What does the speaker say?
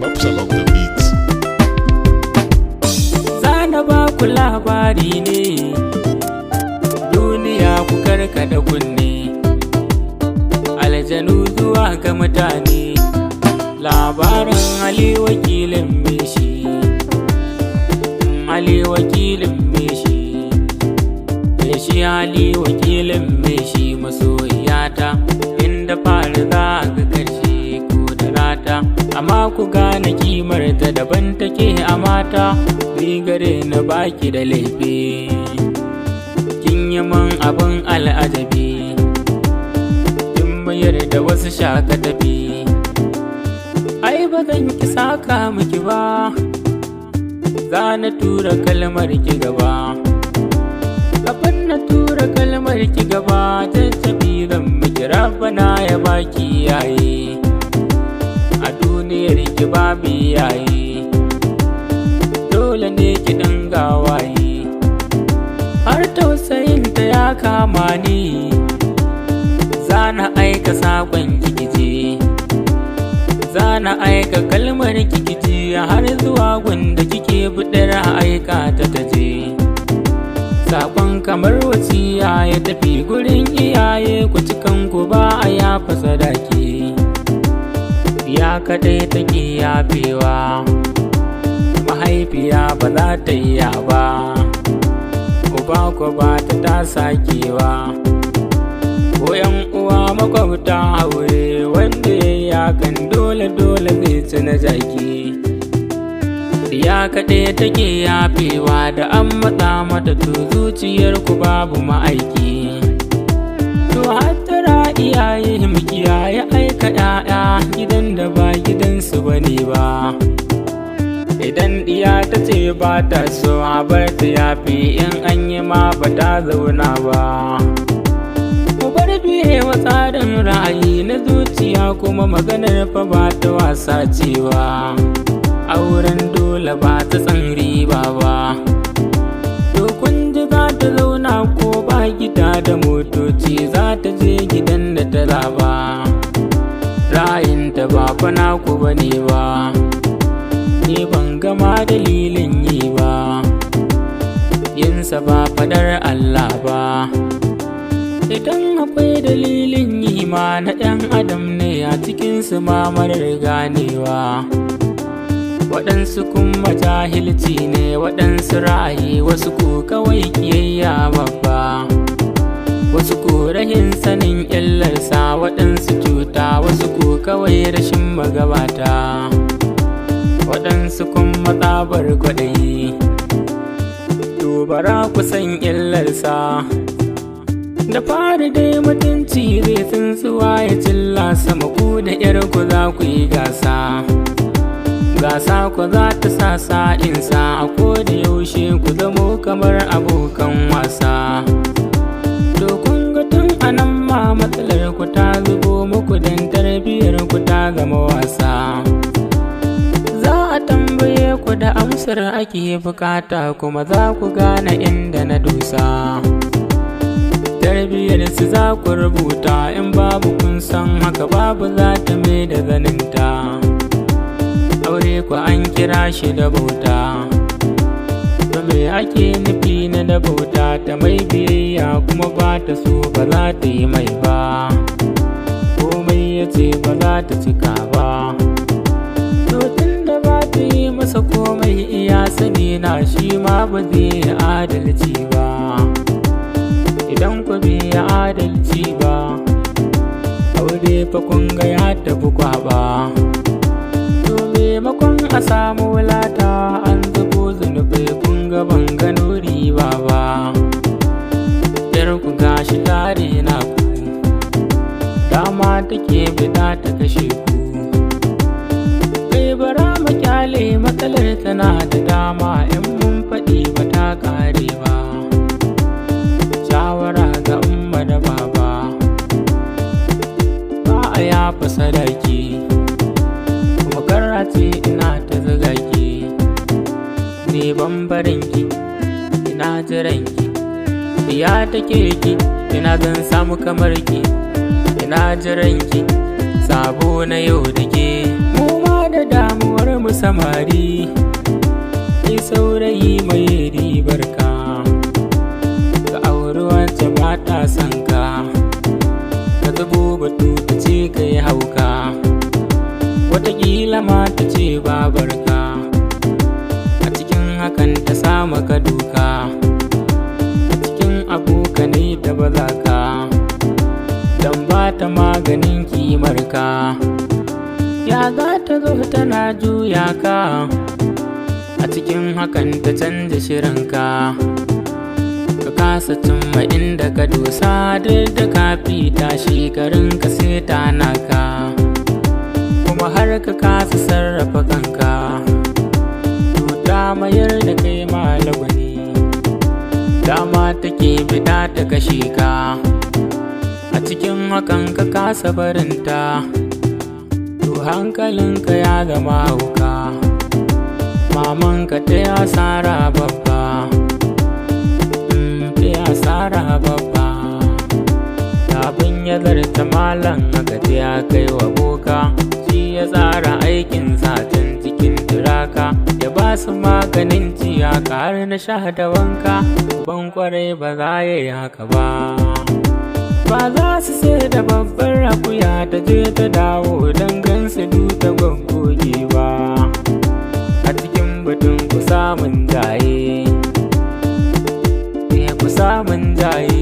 Mopsel on the beat. Zana ba ku labari ne, duniya ku karkada kunne, aljanu zuwa ga mutane, labarin Ali wakilin meshi, Ali wakilin meshi, meshi Ali wakilin meshi masoyiyata, inda fari za ga karshe ko da rata, amma ku gane kimar ta daban take a mata, ni gare na baki da laifi, kin yi min abin al'ajabi, kin mayar da wasu shaka tafi, ai ba zan ki saka miki ba, za na tura kalmar ki gaba. Kafin na tura kalmar ki gaba, tattabi zan miki rabbana ya baki yaye. A duniyar ki babu yaye, dole ne ki dinga waye. Har tausayin ta ya kama ni, zana aika sakon kikije. Zana aika kalmar kikije har zuwa gunda kike budar aika ta taje. Sakon kamar wasiya ya tafi gurin iyaye ku cikan ku ba a yafa sadaki. Ya kaɗai take yafewa, mahaifiya ba za ta iya ba, uba ko ba ta ta sakewa. Ko yan uwa makwabta aure wanda ya yi hakan dole dole zai ci na jaki. Ya kaɗai take yafewa da an matsa mata to zuciyar ku babu ma'aiki. To hattara iyaye mu kiyaye aika 'ya'ya gidan da ba gidansu bane ba. Idan ɗiya ta ce ba ta so a bar ta yafi in an yi ma ba ta zauna ba. Mu bar biye wa tsarin ra'ayi na zuciya kuma maganar fa ba ta wasa cewa. Auren dole ba ta san riba ba. To kun ji za ta zauna ko ba gida da motoci za ta je gidan da ta zaba. Ra'ayinta ba fa naku bane ba. Ni ban gama dalilin yi ba. Yinsa ba fadar Allah ba. Idan akwai dalilin yi ma na ɗan adam ne a cikinsu ma marar ganewa. Waɗansu kuma jahilci ne, waɗansu ra'ayi, wasu ko kawai ƙiyayya babba. Wasu ko rahin sanin illarsa, waɗansu cuta, wasu ko kawai rashin magabata. Waɗansu kuma tsabar kwaɗayi. To bara ku san illarsa. Da fari dai mutunci zai tsuntsuwa ya cilla sama ku da 'yar ku za ku yi gasa. Gasa ku za ta sa sa'insa a koda yaushe ku zamo kamar abokan wasa. To kun ga tun anan ma matsalar ku ta zubo muku dan tarbiyyar ku ta zama wasa. Za a tambaye ku da amsar ake bukata kuma za ku gane inda na dusa. Tarbiyyar su za ku rubuta in babu kun san haka babu za ta mai da zaninta. Aure ku an kira shi da bauta. To me ake nufi na da bauta ta mai biyayya kuma ba ta so ba za ta yi mai ba. Komai ya ce ba za ta cika ba. To tun da ba ta yi masa komai iya sani na shi ma ba zai yi adalci ba. Idan ku bai yi adalci ba, aure fa kun ga ya tafi kwaɓa. To maimakon a samu lata an zubo zunubai kun ga ban gano riba ba. Yar ku gashi tare na ku, dama take bida ta kashe ku. Kai bara mu kyale matsalar tana da dama in mun faɗi ba ta ƙare ba. Shawara ga umma da baba, ba a yafa sadaki. Kuma ce ina ta zuga ki, ni ban barin ki, ina jiran ki. Ya ta kirki, ina zan samu kamar ki, ina jiran ki, sabo na yau da ke. Mu ma da damuwar mu samari. Kai saurayi mai ribar ka, ka auri wacce ba ta son ka, ka zubo batu ta ce ka yi hauka, wataƙila ma ta ce babarka, a cikin hakan ta sama ka duka, a cikin abokanai ta baza ka, don ba ta maganin kimarka. Ya za ta zo tana juya ka, a cikin hakan ta canza shirinka, ka kasa cimma inda ka dosa, duk da ka fita shekarun ka sai ta naka, kuma har ka kasa sarrafa kanka. To ta mayar da kai malagwani, dama take bida ta kashe ka, a cikin hakan ka kasa barinta, to hankalinka ya zama hauka. Mamanka ta yi asara babba, ta yi asara babba. Abin ya zarta malam, aka je ya kai wa boka, shi ya tsara aikin satin cikin turaka, ya ba su maganin ciyaka har na sha da wanka. Uban kwarai ba za ya yi haka ba. Ba za su sai da babbar akuya ta je ta dawo don gansu ta goggoge ba. A cikin batun ku samun jaye, ku samun jaye.